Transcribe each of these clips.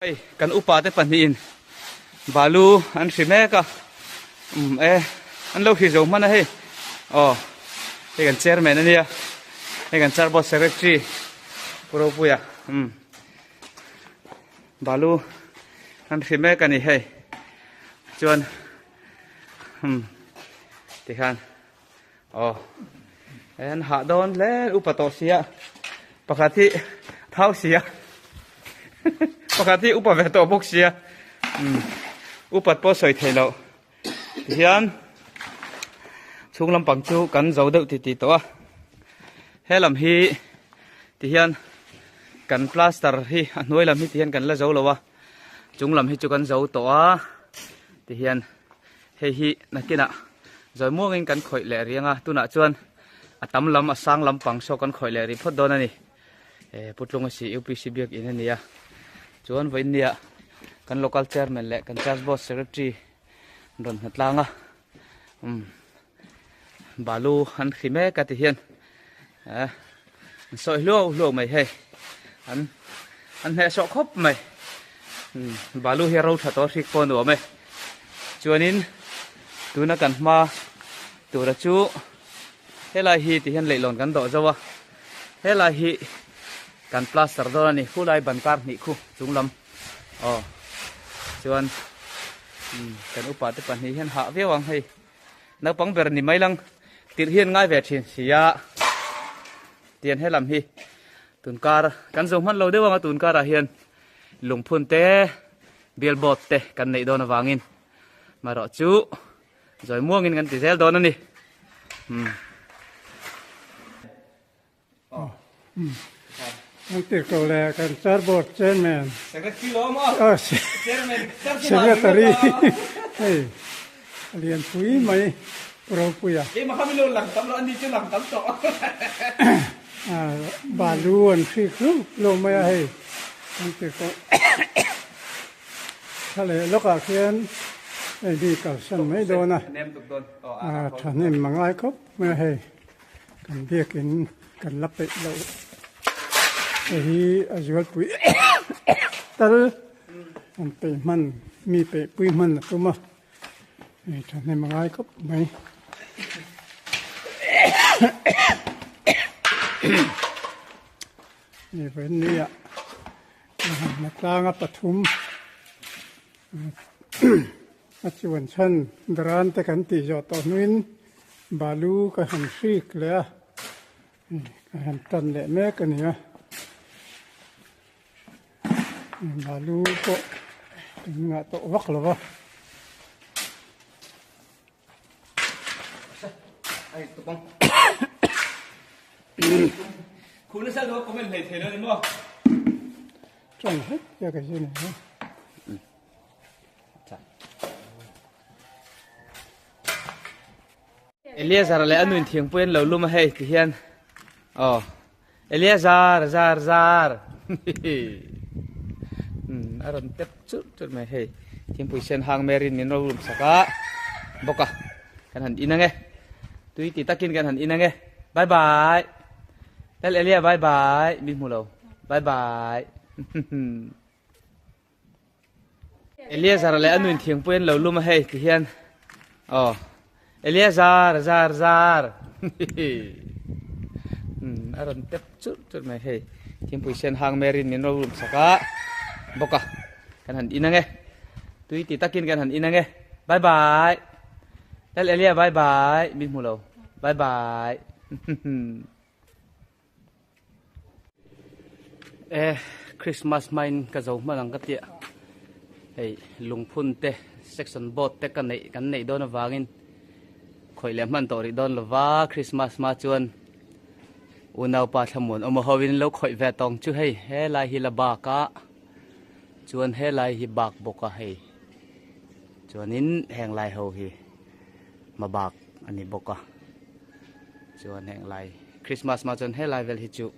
Hei kan upa te pahnihin balu an hri mek a umm e an lo hri zo hman a hei aw hei kan chairman ania hei kan church board secretary Pu Ropuia umm balu an hri mek a ni hei chuan umm tikhan Aw an hah dawn hle upa tawh sia pakhat hi thau sia pakhat hi upa ve tawh bawk sia umm upat pawh sawi theih loh tihian chhung lampang chu kan zo deuh ti tih tawh a helam hi tihian kan plaster hi a hnuai lam hi tihian kan la zo lo a chung lam hi chu kan zo tawh a tihian. Hei hi nakinah zawi muangin kan khawih leh riang a, tunah chuan a tam lam a sang lampang saw kan khawih leh rih phawt dawn a ni. Eh Putlunga si UPC biakin a ni a, chuan vawiin nia kan local chairman leh kan church board secretary an rawn hna tlang a, umm balu an hri mek a ti hian eh an sawi hluau hluau mai hei an an hnehsawh khawp mai umm balu hi a ro tha tawh a hrik pawh a nuam e chuanin tuna kan hma tura chu helai hi ti hian leihlawn kan dawh zo a helai hi kan plaster dawn a ni khulai ban kar hnih khu chung lam aw chuan umm kan upa te pahnih hian hah viau ang hei. Naupang ber ni mai lang tirh hian ngai ve thin sia tian helam hi tunkar kan zo hman lo deuh anga tunkar ah hian lungphun te billboard te kan neih dawn avangin marawh chu zawi muangin kan ti zel dawn a ni umm. An ti ko le kan church board chairman Secretary lo maw? Chairman Secretary hei a lian pui mai Pu Ropuia. Keimah kha min lo lang tam lo ani chu lang tam tawh. Balu an hrik hlauh hlauh mai a hei an ti ko. Thla leh lawkah khian hei mi kalsan mai dawn a thahnem a ngai khawp mai a hei. Kan biakin kan la peih loh te hi a zualpui tal an peih hman mi peih pui hman a tum a hei thahnem a ngai khawp mai. Hei vawiin ni ah Hnatlanga pathum A chuan chhan dran te kan tih zawh tawh hnuin balu ka han hrik leh a, ka han tan leh mek a ni a. Balu pawh kan ngah tawh vak lo va. Tawng hlek hlek a hi a ni a. Eleazar leh a nuin thingpui an lo lum a hei ti hian aw Eleazar zar zar a rawn tep churh churh mai hei thingpui sen hang Mary'n min ro lum sak a bawk a kan han in ange tui ti takin kan han in ange bye bye Lal Elia bye bye min hmu lo bye bye. Eleazar leh a nuin thingpui an lo lum a hei ti hian aw Eleazar zar zar umm a rawn tep churh churh mai hei thingpui sen hang Mary'n min ro lum sak a bawk a kan han in ange tui ti takin kan han in ange bye bye Lal Elia bye bye min hmu lo bye bye. E Christmas hmain ka zo hman ang ka tia hei lungphun te section board te ka neih kan neih dawn avangin khawih leh hman tawh rih dawn lova Christmas hma chuan unaupa thlamuan awm ho in lo khawih ve tawng chu hei helai hi la bak a chuan helai hi bak bawk a hei chuanin heng lai ho hi hma bak a ni bawk a chuan heng lai Christmas hma chuan helai vel hi chu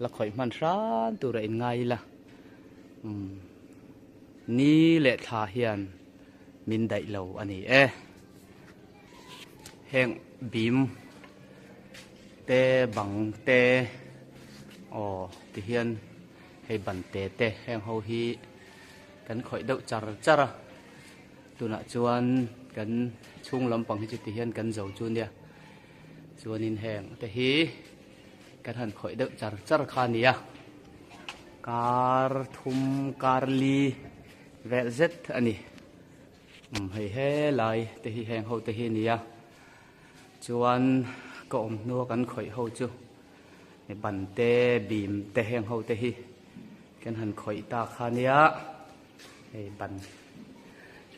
la khawih hman hran tur a in ngai ila umm ni leh thla hian min daih lo a ni e heng bim te bang te aw ti hian hei ban te te heng ho hi. kan khawih deuh char char a tunah chuan kan chhung lampang hi chu ti hian kan zo chu nia chuanin heng te hi kan han khawih deuh char char kha a ni a kar thum kar li vel zet a ni umm hei helai te hi heng ho te hi a ni a chuan ka awm hnua kan khawih ho chu ban te bim te heng ho te hi kan han khawih ta kha nia hei ban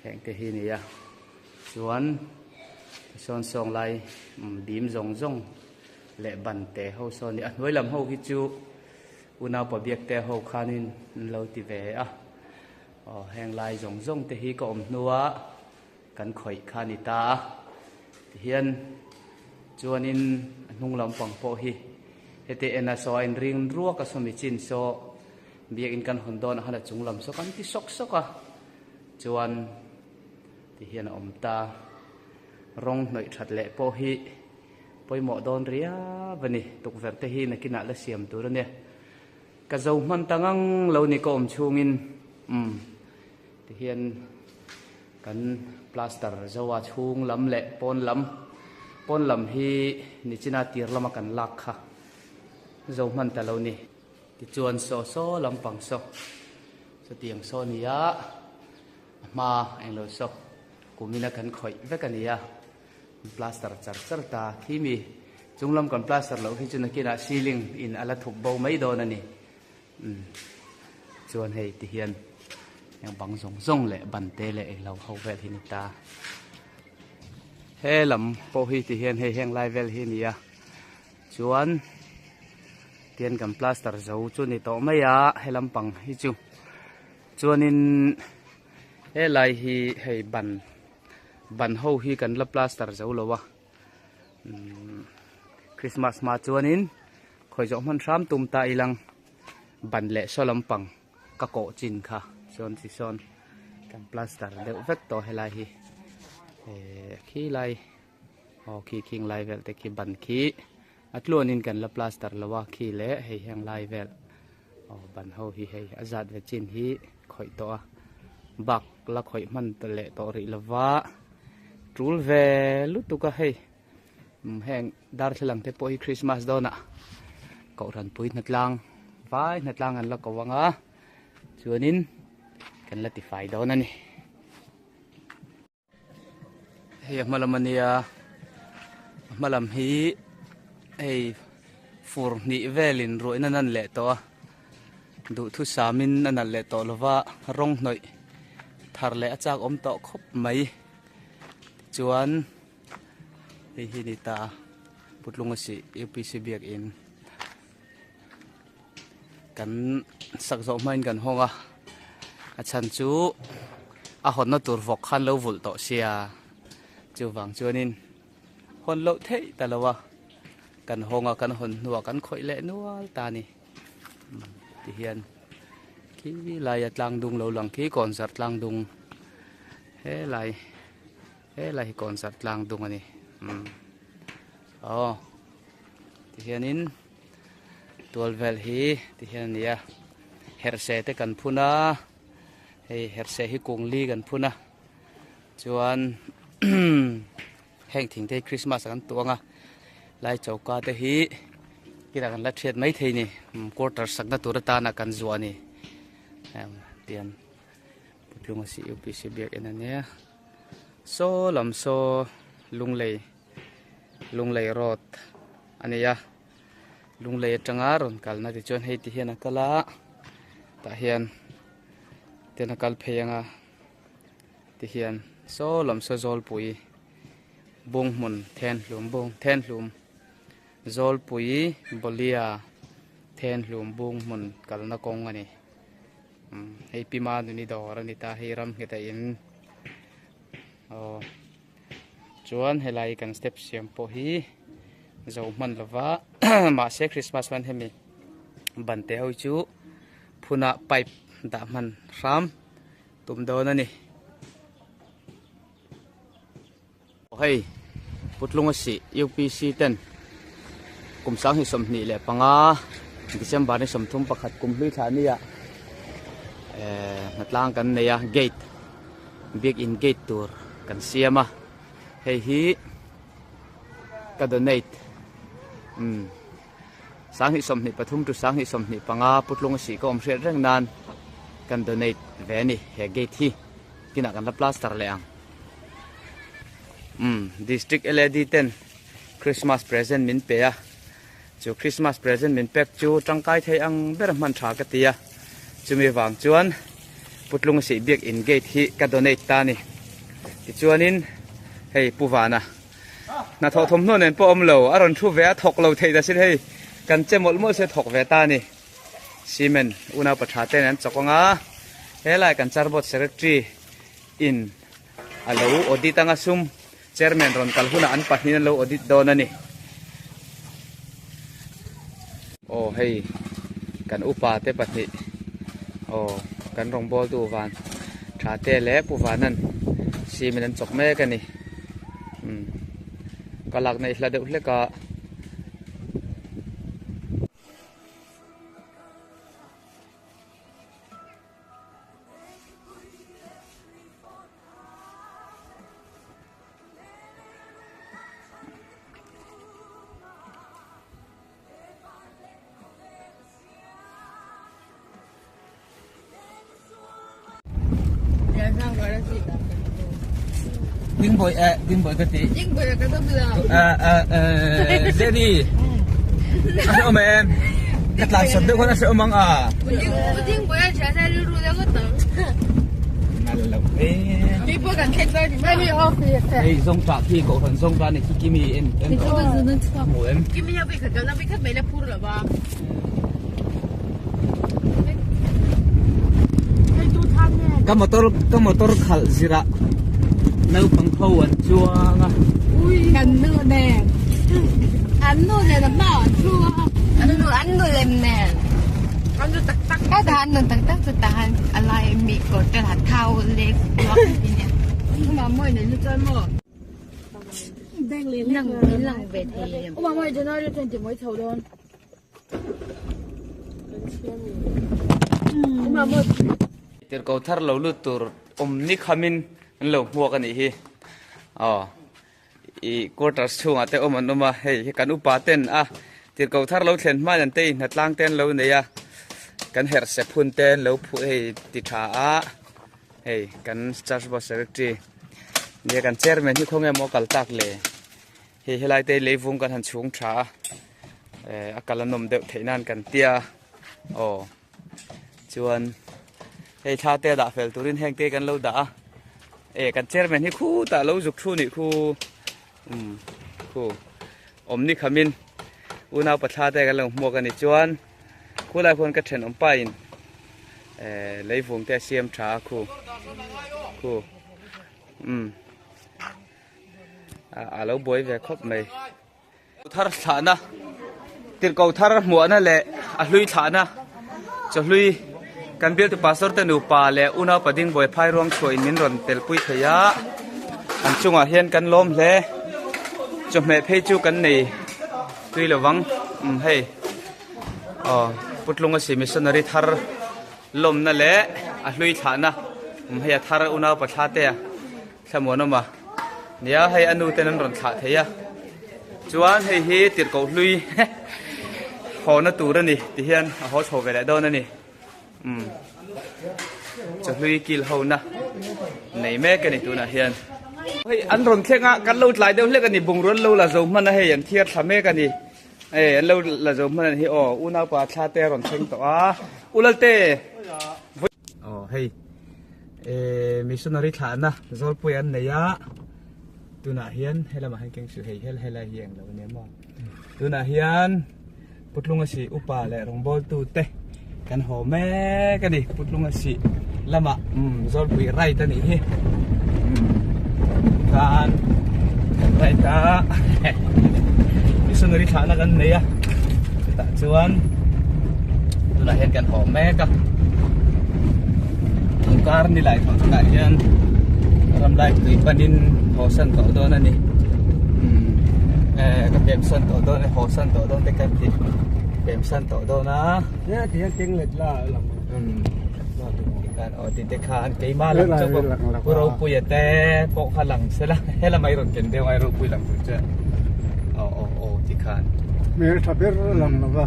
heng te hi a ni a chuan tisawn sawng lai bim zawng zawng leh ban te ho sawn a ni a hnuai lam ho hi chu unaupa biak te ho khanin an lo ti ve a aw heng lai zawng zawng te hi ka awm hnua kan khawih kha a ni ta a tihian chuanin a hnung lampang pawh hi heti en a saw a inring ruak a sawmi chin saw biakin kan hawn dawn ah khan a chung lam saw kan ti sawk sawk a chuan tihian a awm ta rawng hnawih that leh pawh hi pawimawh dawn riau a ni tukverh te hi nakinah la siam tur a nia ka zo hman ta ngang lo ni ka awm chhungin umm tihian Kan plaster zoa chhung lam leh pawn lam, pawn lam hi nichina tir lama kan lak kha zo hman ta lo ni. Tichuan saw saw lampang saw, chutiang saw nia a hma englo saw kumina kan khawih vek a nia, plaster char char ta khi mi chung lam kan plaster loh hi chu nakinah ceiling in a la thup bo mai dawn a ni. Umm chuan hei ti hian heng bang zawng zawng leh ban te leh englo ho vel hi ni ta he lam pawh hi ti hian hei heng lai vel hi a ni a chuan tian kan plaster zo chu ni tawh mai a he lampang hi chu chuanin helai hi hei ban ban ho hi kan la plaster zo lo a umm christmas hma chuanin. Khawi zawh hman hram tum ta ilang ban leh saw lampang ka kawh chin kha chuan ti sawn kan plaster deuh vek tawh helai hi eh khi lai aw khi khing lai vel te khi ban khi a tluanin kan la plaster lo a khi leh hei heng lai vel aw ban ho hi hei a zat ve chin hi khawih tawh a bak la khawih hman leh tawh rih lova tul ve lutuk a hei. Heng darthlalang te pawh hi Christmas dawnah kohhran pui hnatlang vai hnatlang an la ko ang a chuanin kan la tifai dawn a ni. Hei a hma lam a nia a hma lam hi hei fur hnih velin ruihna nan leh tawh a duhthusamin a nalh leh tawh lova rawng hnawih thar leh a chak awm tawh khawp mai tichuan. Hei hi ni ta Putlunga sih UPC biakin kan sak zawh hmain kan hawng a a chhan chu a hawnna tur vawk khan lo vulh tawh sia chuvang chuanin hawn loh theih ta lo a kan hawng a kan hawn hnuah kan khawih leh nual ta a ni tihian khi laia tlangdung lo lang khi kawnzar tlangdung helai. Helai hi concert tlang dung a ni umm aw tihianin tual vel hi tihian a ni a herhse te kan phun a hei herhse hi kung li kan phun a chuan heng thing te hi christmas ah kan tuang a lai choka te hi kila kan la thiat mai thei a ni quarter sakna tur atana kan zuah a ni tian Putlunga si UPC biakinn a nia. Saw lam saw Lunglei Lunglei road a ni a Lunglei atanga rawn kalna tichuan hei ti hian a kal a tah hian tian a kal phei anga ti hian saw lam saw Zawlpui bung hmun Thenhlum bung Thenhlum Zawlpui Bolia Thenhlum bung hmun kalna kawng a ni. Hei pi Manuni dawr a ni ta hei ram nghet a in aw chuan helai kan step siam pawh hi zo hman lova mahse Christmas hman hemi ban te ho chu phunah pipe dah hman hram tum dawn a ni. Hei Putlunga sih UPC ten kum 2025 December ni 31 kum hlui thla ania. Hnatlang kan nei a gate biakin gate tur kan siam a hei hi ka donate umm 2023 to 2025 putlung a sih ka awm hriat reng nan kan donate ve a ni he gate hi kinah kan la plaster leh ang umm district lad ten Christmas present min pe a. Chu Christmas present min pek chu tangkai thei ang ber hman tha ka ti a, chumi vang chuan Putlung Sih Biak In gate hi ka donate ta a ni. Tichuanin hei Pu Vana hnathawh thawmhnaw nen pawh awm lo, a rawn thu ve a, thawk lo thei ta sin hei kan che mawlh mawlh se thawk ve ta a ni. Cement unau pa tha ten an chawk ang a, helai kan charbawt secretary in a lo audit anga sum Chairman rawn kal hunah an pahnihin an lo audit dawn a ni. Aw hei kan upa te pahnih aw kan rawngbawltu van tha te leh Pu Vanan cement an chawk mek a ni. Umm ka lakna i hla deuh hlek a. Ding bawih eh ding bawih ka ti. Ding bawih ka dam lo. Eh eh eh Jenny. A hre awm em? Ka tlan sawt deuh khan a hre awm ang a. Ding bawih a thian a rilru deuh ngawt ang. Nal lo e. Kei pawh kan thleng dawn ni mai. Hei zawng tah khi kohhran zawng ta ni khi kimi en en hmu em. Kimi hian vawikhat kalna vawikhat mai la phur lo va. Ka motor ka motor khalh zirah naupang ho an chuang a. Kan nu nen an nu nen a hmaah an thu a. An nu an nu lem nen an nu tak tak ka dah an nu tak tak chu tah han a lai mi kawr te lah thau lek luak ti nia. Mawi nen hi chuan maw. Lang lang ve thei em. Mawi January 20 mawi chho dawn. Tirhkoh thar lo lut tur awm ni khamin an lo hmuak a nih hi. Aw ih quarters chhungah te awm an awm a, hei hi kan upa ten a tirhkoh thar lo thlen hmain an te inhnatlang te an lo nei a, kan herh sep hun te an lo phuh hei ti tha a, hei kan church board secretary nia kan chairman hi khawnge maw a kal tak le. Hei helai te leivung kan han chhung tha a eh a kal a nawm deuh theih nan kan tia aw chuan hei thla te a dah fel turin heng te kan lo dah a eh kan chairman hi khutah lo zuk thu nih khu um khu awm ni khamin unau pathla te kan lo hmuak a ni chuan khulai khuan ka thenawm pa in eh leivung te a siam tha a khu khu um. a lo buai ve khawp mai thar thlahna tirhkoh thar hmuahna leh a hlui thlahna chawhlui kan bialtu pastor te nupa leh unau pading buai phai ruang chhuahin min rawn telpui thei a an chungah hian kan lawm hle chawhmeh phei chu kan nei tui lovang umm hei aw putlunga si missionary thar lawmna leh a hlui thlahna umm hei a thar unau pathla te a. Thlamuan awm a, nia hei a nu ten an rawn thlah thei a, chuan hei hi tirhkoh hlui haw na tur a ni ti hian a haw chho ve leh dawn a ni, umm chawhlui kil ho na nei mek a ni tunah hian. Hei an rawn thleng a, kan lo tlai deuh hlek a ni, bungrua an lo la zo hman a hei an thiar thla mek a ni, hei an lo la zo hman a ni hi aw unaupa thla te a rawn thleng tawh a, u Lalte. Aw hei. Eh missionary thlahna zawlpui an nei a tunah hian helamah hian keng suh hei hel helai hi englo ania maw tunah hian putlunga sih upa leh rawngbawltu te kan haw mek a ni putlunga sih lamah umm zawlpui right a nih hi umm khan kan right a missionary thlahna kan nei a chutah chuan tunah hian kan haw mek a kar ni lai tawh takah hian ram lai tui panin haw san tawh dawn a ni umm eh ka pem san tawh dawn a haw san tawh dawn te ka ti pem san tawh dawn a Nia ti hian keng let la a lang umm. Khan aw ti te khan keimah lang chu pu Ropuia te pawh kha lang se la helama i rawn ken deuh a i ropui lang tur chuan aw aw aw ti khan hmel tha ber lang lo va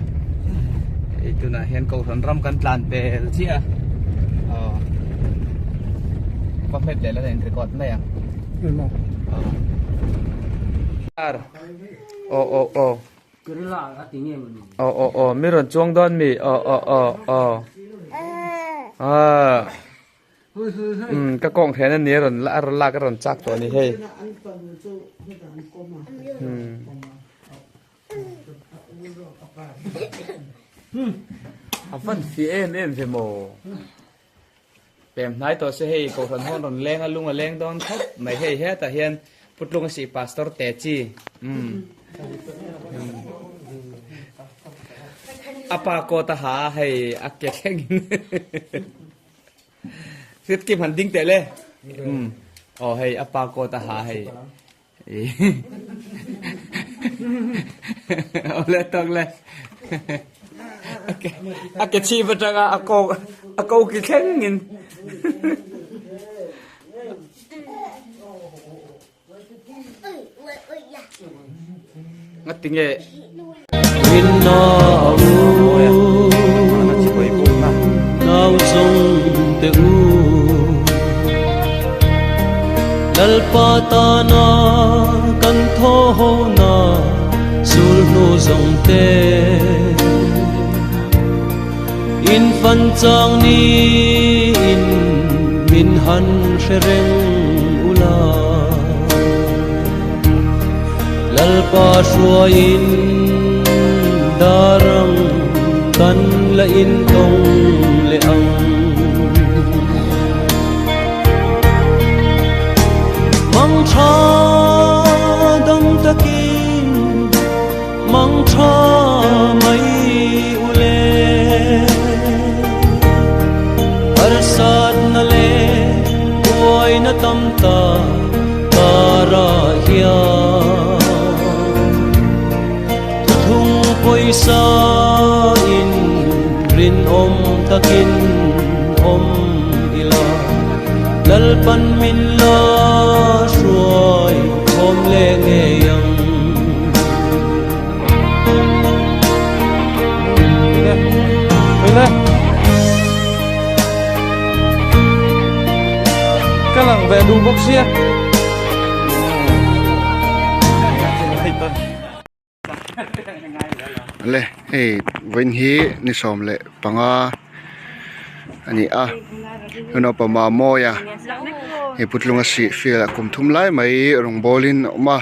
hei tunah hian kohhran ram kan tlan pel chiah a aw va hmet leh la in record mai ang aw aw aw aw Aw aw aw mi rawn chuang dawn mi aw aw aw aw ah um ka kawng thlen a ni a rawn a rawn lak a rawn chak tawh a ni hei um a van fi em em ve maw pem hnai tawh se hei kohhran hawn rawn leng a lung a leng dawn khawp mai hei hetah hian Putlung a sih pastor te chi umm a pa coat a ha a hei a ke thleng in hrit kim han ding teh le umm aw hei a pa coat a ha hei Aw le tawk le a ke chhip atanga a ko a ko ki thleng in ngatinge Nau zawng te u Lalpa tana kan thaw ho na sulhnu zawng te In fan chang ni in min han hre reng ula Lalpa hruaiin darang kan la in tawng leh ang. Mang tha dam takin mang tha mai u le. Harsatna leh buaina tam tak karah hian thuthlung pawisa in rinawm takin awm ila Lalpan min la hruai khawm leh ngei ang. Ka lang ve duh bawk sia. Le hei vawiin hi ni 15 a ni a naupang mawi a hei putlunga sih field ah kum thum lai mai rawngbawl in a awm a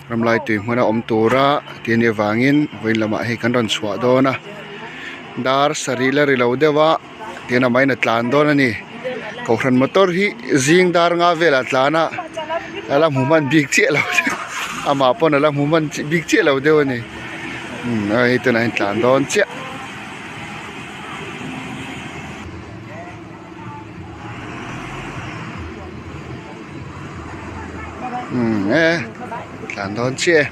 ramlai tui hmuna awm tura tih a nih avangin vawiin lamah hei kan rawn chhuah dawn a dar sarih la ri lo deuh a tihian a main a tlan dawn a ni kohhran motor hi zing dar nga velah a tlan a a la hmu hman bik chiah lo amah pawn a la hmu hman bik chiah lo deuh a ni umm hei tunah hian tlan dawn chiah. Umm e tlan dawn chiah e.